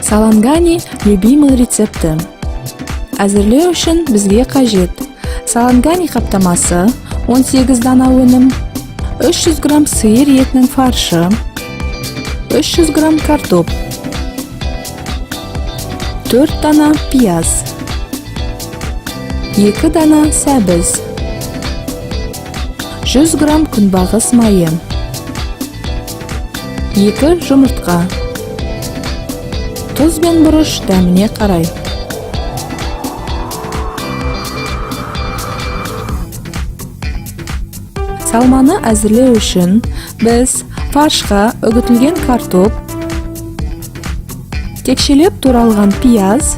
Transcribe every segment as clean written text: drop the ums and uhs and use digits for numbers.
Салангани любимый рецепті. Әзірлеу үшін бізге қажет: салангани қаптамасы, 18 дана өнім, 300 грамм сиыр етінің фаршы, 300 грамм картоп, 4 дана пияз, 2 дана сәбіз, 100 грамм күнбағыс майы, 2 жұмыртқа, тұз бен бұрыш дәміне қарай. Салманы әзірлеу үшін біз фаршқа үгітілген картоп, текшелеп туралған пияз,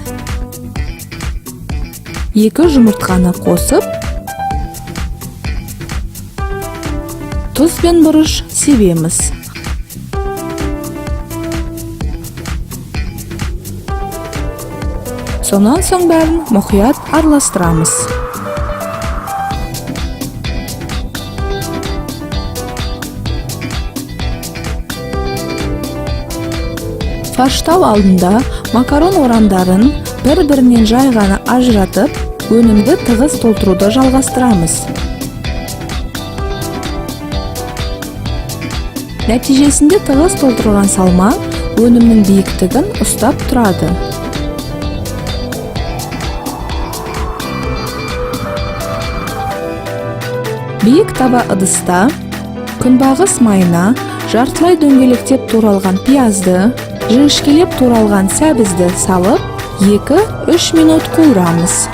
2 жұмыртқаны қосып, тұз бен бұрыш себеміз. Сонан соң бәрін мұқият араластырамыз. Фарштау алдында макарон орамдарын бір-бірінен жай ғана ажыратып, өнімді тығыз толтыруды жалғастырамыз. Нәтижесінде тығыз толтырылған салма өнімнің биіктігін ұстап тұрады. Биік таба ыдыста күнбағыс майына жартылай дөңгелектеп туралған пиязды, жіңішкелеп туралған сәбізді салып, 2-3 минут қуырамыз.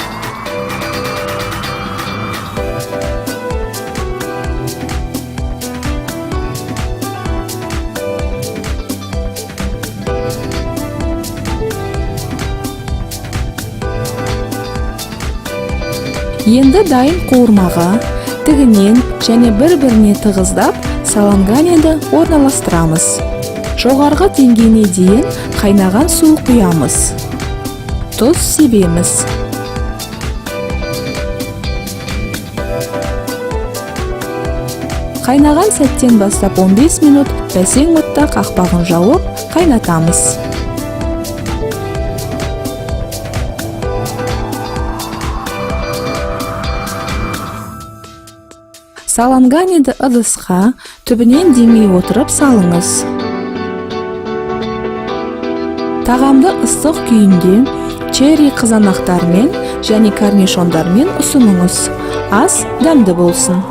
Енді дайын қуырмаға тігінен және бір-біріне тығыздап саланганиді орналастырамыз. Жоғарғы деңгейіне дейін қайнаған су құямыз. Тұз себеміз. Қайнаған сәттен бастап 15 минут бәсең отта қақпағын жауып қайнатамыз. Саланганиді ыдысқа түбінен демей отырып салыңыз. Тағамды ыстық күйінде черри қызанақтармен және корнишондармен ұсыныңыз. Ас дәмді болсын!